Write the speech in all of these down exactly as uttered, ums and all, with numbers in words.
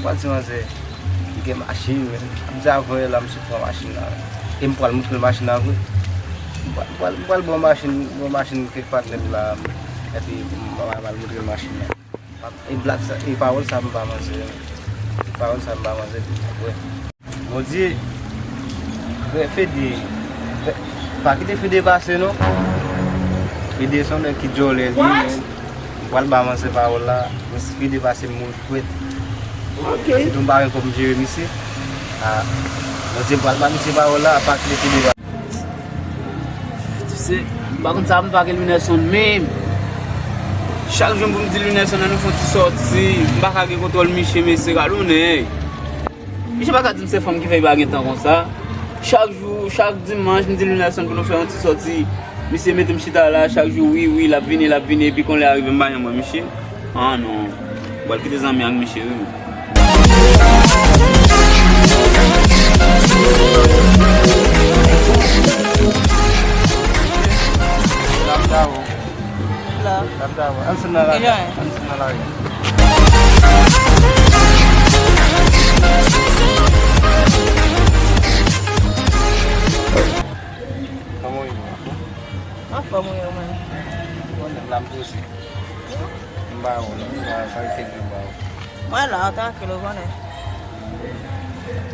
M pral di manzè, m gen machin, men. M di avan yè la, misye pran machin nan. E m pral montre l machin nan vre. M pral, m pral, m pral ba w machin, ba w machin kèk patnè m la. Epi m, m, m al montre l machin nan. E blag sa, e pawòl sa m ba manzè. E pawòl sa m ba manzè, apre. Bondye, frè Fede, frè, pa kite Fede pase non. Fede se yon nèg ki djòlè li, men. M pral ba manzè pawòl la, men si Fede pase m mouri frèt. Ok. Sitou m pa gen kòb m jere misye. Ah, Bondye m pral ba misye pawòl la, pa kite Fede pase. Tu sais, m pa konn sa pou m fè ak Elwinelson menm. Chak jou pou m di Elwinelson, ann nou fè yon ti sòti, m pa ka gen kontwòl misye, mesye, gade yon nèg. Misye pa ka di m se fanm ki fè li pa gen tan konsa. Chak jou, chak dimanch, m di Elwinelson pou nou fè yon ti sòti. Misye mete m chita la, chak jou, wi, wi, l ap vini, l ap vini, epi kon lè a rive, m pa janm wè misye. Ah non. M pral kite zanmi ak misye, wi. Love. Ann sot nan lari. Ann sot nan lari. Kòman w ye? Anfòm wi, ou menm? Ou konnen m la m poze. M ba ou non, m ba sa kèk jou m ba ou. Mwen la, trankil, ou konnen.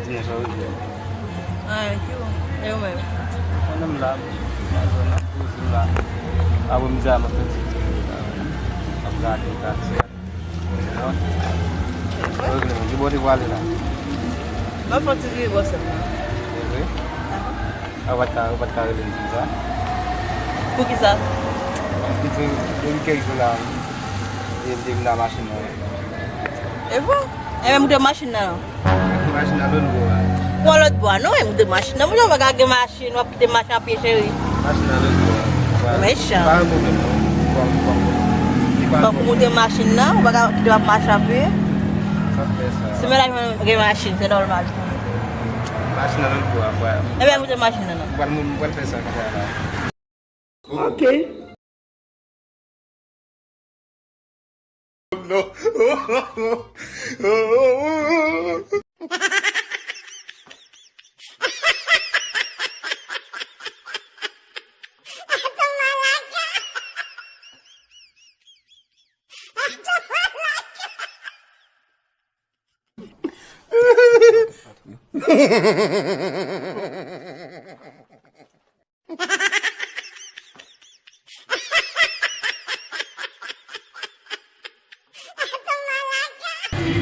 Di nou sa w vle. Anyen, ki ou? E ou menm? Mwen menm la, m la, m la poze m la. Apre m di a m ap fè ti ti la. M ap gade taksi a. Ki bò w te pwale la? M ap fè yon ti vire bò sèl la. Se vre? Ahan. A, ou pa t ka, ou pa t ka rele m konsa? Poukisa? Paske depi kèk jou la, e m te vin nan machin nan. E vre? E menm ou te machin nan, non? Machin nan lòt bò a. Ou lòt bò a, non, e m te machin nan. Moun yo pa ka gen machin. Machin, w ap kite m mache a pye, cheri. Machin nan lòt bò a. Mechan. Pa yon pwoblèm, non. Fòk, fòk, fòk. Fòk ou moute machin nan, ou pa ka kite m ap mache a pye. Fòk fè sa. Si mennaj mwen gen machin, se nòmal pou mwen. Machin nan lòt bò a, frè. Ebyen, moute machin nan, non. Mwen pral, mwen pral fè sa, konsa la. Ok. No.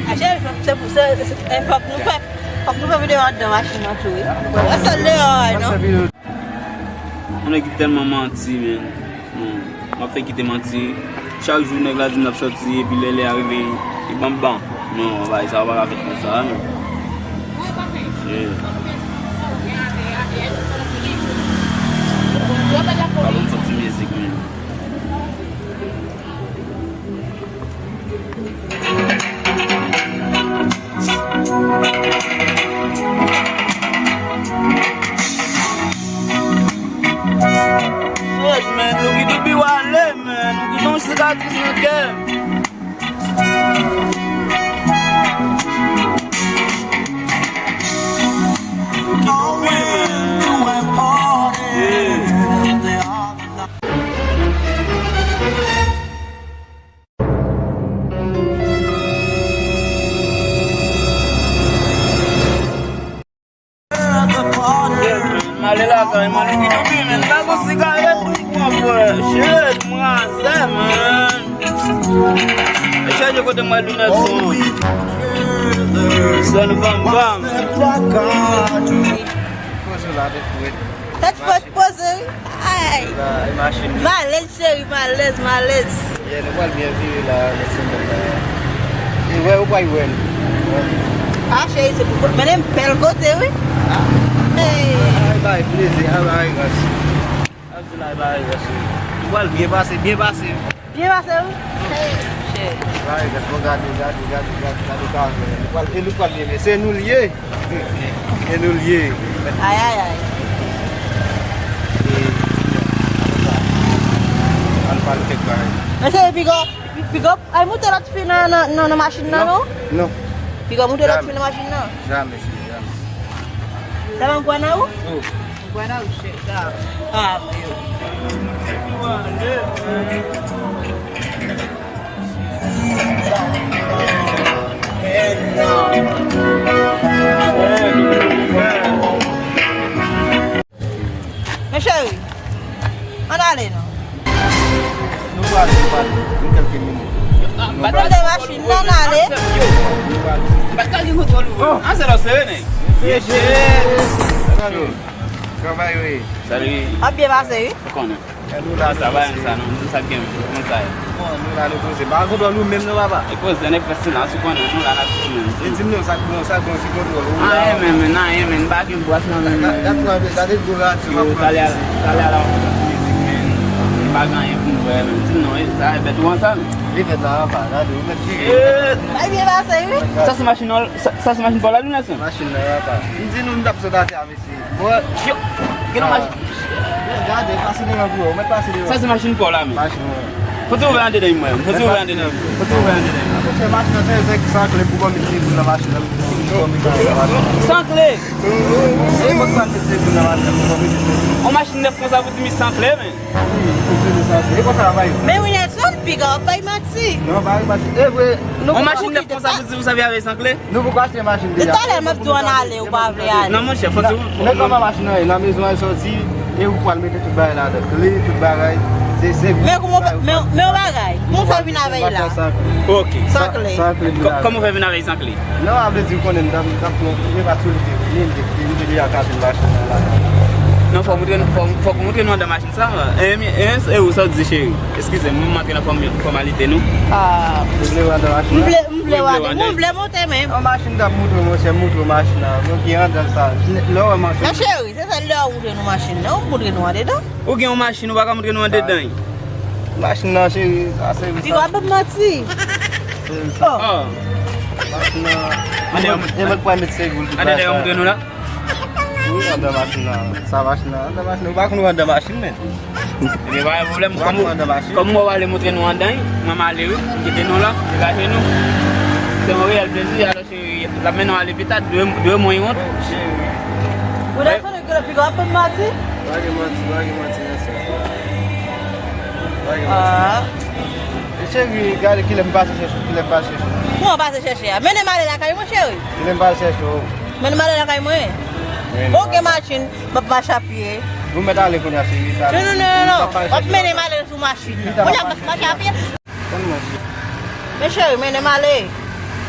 Aje, se pou se, se, e, fòk nou fè, fòk nou fè videyo anndan machin nan tou, wi. Wè sa deyò a, non? Yon nèg ki tèlman manti, men. Non, m ap fè kite manti. Chak jou nèg la di m l ap sòti, epi lè lè a rive, li ban m ban. Non, bagay sa yo pa ka fèt konsa, non. Yeah. Pa ban m sòti mizik, men. Shit, man, nou ki depi wale, man, nou ki gon sikatris nan kè. Nou ki depi, man. Yeah. M ale lakay mwen, nou ki dobi, men m pa gon sigarèt pou m pran, frè. Shit, mwen azè, man. E chaje kote mwen, Elwinelson. Zòn Bambam. Poze la, de fwet. Tèt fwet poze, wi. Ay. La, e machin. M alèz, cheri, m alèz, m alèz. Yeah, nou pral byen vire la, lè semèn la. E wè, ou pral wè n. A, cheri, se pou kote. Mennen m bèl kote, wi. Hey. Ay, bay plezi, ay, bay rans. Ap di la, bay rans, wi. Nou pral byen pase, byen pase. Byen pase, wi. Hey, cheri. Bay rans, bon, gade, gade, gade, gade, gade, gade. Nou pral, e nou pral byen, men se nou l ye. E nou l ye. Ay, ay, ay. E, ann pale kèk bagay. Men se piga, piga, ay moute lòt fi nan, nan, nan, nan machin nan, non? Non. Piga, montre lòt fil machin nan. Jamè, cheri, jamè. Sa pa gwana ou? Oh. Gwana ou, cheri, sa. Ah, yo. Men cheri, ann ale non. Nou prale, nou prale. Nou kèlke minit. Monte machin nan, ann ale. Nou prale. Bat ka gen kontwòl ou. An se lò sere nèg. Ye cheri. Travay wi. Salut. Ap byen pase wi. Ou konnen. E nou la, sa va, sa non, nou sa gen, kòman sa ye? Bon, nou la, nou poze. Pa gen kontwòl ou menm non, papa. E koze, nèg fè silans, ou konnen, nou la, n ap sou menm. E di m non, sa k bon, sa k bon, ki kontwòl ou la? Anyen menm, men anyen menn, pa gen bwat nan menm. Gad, gad, gad gwo radyo, yo, talè a, talè a la, w ap fè mizik, men, pa gen anyen pou m fè, men, di m non, e, sa e bèt ou an sa, men. Li fèt la, papa, gade, ou mèt vire. Bay byen pase, wi. Sa se machin, sa, sa se machin pa w la, Nelson? Machin nan, papa. M di nou, m t ap sot atè a, mesye. Yo, gen yon machin. Gade, pase devan pou yo, mèt pase devan. Sa se machin pa w la, men. Machin mwen. Fò ti ouvè andedan, mwen. Fò ti ouvè andedan. Fò ti ouvè andedan. Monchè, machin nan se, se san kle pou kòm se pou nan machin nan. San kle? E mwen pral mete pou nan machin nan, pou kòm se. On machin nèf konsa pou ti mi san kle, men. Wi, pou ti mi san kle. E konsa la, bay. Men wi, Nelson, piga w ap bay manti. Non, bay manti. E vre. On machin nèf konsa pou ti mi san kle avè san kle? Nou poko achte machin deja. Talè m ap di w ann ale, ou pa vle ale. Non, monchè, fò ti. Men kòman machin nan ye? Nan mezon an sòti, e ou pral mete tout bagay ladan. Kle, tout bagay. Se, se. Men kòman w fè, men, men yon bagay. Kòman w fè vin avè l la? Ok. San kle. San kle. Kò-, kòman w fè vin avè l san kle? Non, a vle di, ou konnen, m t ap, m t ap pran, m te pa sou li te vini, m te, m te deja kache machin nan la. Non, fò w montre, fò, fò w montre nou anndan machin sa. E, e, e ou sa w di, cheri? Eskize m, m antre nan fòm-, fòmalite nou. Ah. Ou vle w anndan machin nan? M vle, m vle w ale. Ou vle w ale? Mwen vle monte menm. An machin t ap montre w, monchè, montre w machin nan. Mwen ki anndan sa. Lè w wè machin. Men cheri, se sèl lè w montre nou machin nan. Ou montre nou andedan. Ou gen yon machin, ou pa ka montre nou andedan. Machin nan, cheri, sa se. Piga w ap manti. Oh. Machin nan. Andedan. E mwen k pral met seri pou l tout bagay sa. Andedan, montre nou la. Wi, anndan machin nan. Sa machin nan. Anndan machin nan. Ou pa konn ou anndan machin, men. Ebyen, pa gen pwoblèm. Ou pa konn ou anndan machin. Kòm, kòm mwen pale montre nou anndan, mwen m ale wi. M kite nou la. Degaje nou. Se yon reyèl plezi. Alò, cheri, l ap mennen w ale pi ta. Dwe, dwe mwen yon. Oh, cheri. Ou ta sonn gwo piga w ap ban m manti? Pa gen manti, pa gen manti nan sa. Pa gen manti. Ah. E cheri, gade kilè m pase chèche w, kilè m pase chèche w. Kòman w pase chèche a? Mennen m ale lakay mwen, cheri. Kilè m pase chèche w. Mennen m ale lakay mwen. Mennen m ale. Bon, gen machin. M ap mache a pye. Ou mèt ale kounye a, cheri, sa. Non, non, non, non, non. W ap mennen m ale sou machin nan. Kounye a m ap mache a pye. Tann mwen, cheri. Men cheri, mennen m ale.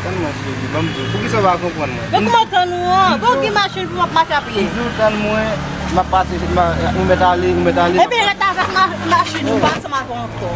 Tann mwen, cheri, ban m di w. Poukisa w pa konprann mwen? Men kòman tann ou an? Bon, ki machin pou m ap mache a pye? M di w tann mwen, m ap pase, m a, ou mèt ale, ou mèt ale. Ebyen, rete avèk ma-, machin ou, pa ansanm avè w ankò.